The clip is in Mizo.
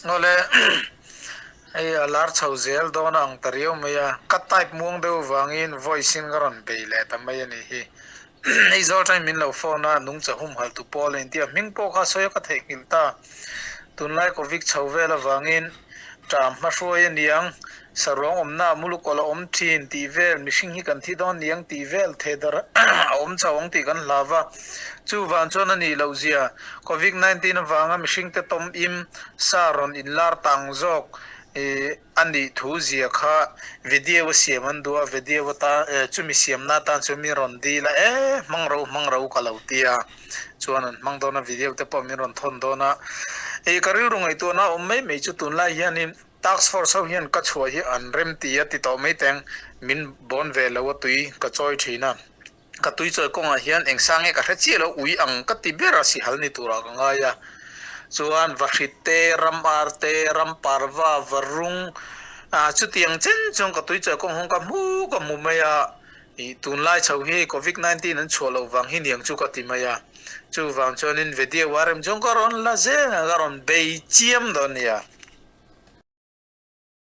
Awle hei a lar chho zel dawn a ang ta riau mai a, ka type muang deuh vangin voice in ka rawn bei leh ta mai a nih hi. Hei zawl tangin min lo phone a, nungcha humhalh tu pawl a inti a, hming pawh kha sawi a ka theihnghilh ta. Tunlai Covid chho vel avangin ṭam hmahruai a niang, saruang awmna a mulukawlh a awm ṭhin tih vel, mihring hi kan thi dawn niang tih vel thehdarh a awm chho ang tih kan hlau va. Chuvang chuan a nih loh zia, Covid 19 avanga mihringte tawm im sa rawn inlar tang zawk a nih thu zia kha video a siam an duh a, video atan chumi siamna atan chuan min rawn dil a, e hmang ro hmang ro ka lo ti a, chuan an hmang dawn a, video te pawh min rawn thawn dawn a, ih ka rilru ngaihtuahna a awm mai mai chu tunlai hianin task force ho hian ka chhuah hi an rem ti a ti tawh mai teng min bawn ve lo a tui ka chawi thin a. Ka tui chawi kawngah hian eng sang nge ka hre chiah lo, ui ang ka ti ber a sihal ni turah ka ngai a. Chuan Vahrit te, Ram ar te, Ram parva, Varung, ah chutiang chen chuan ka tui chawi kawng hawng ka hmu ka hmu mai a. Ih tunlai chho hi Covid 19 an chhuah loh vang hi niang chu ka ti mai a. Chuvang chuanin video a rem chuan ka rawn la zel a, ka rawn bei chiam dawn nia.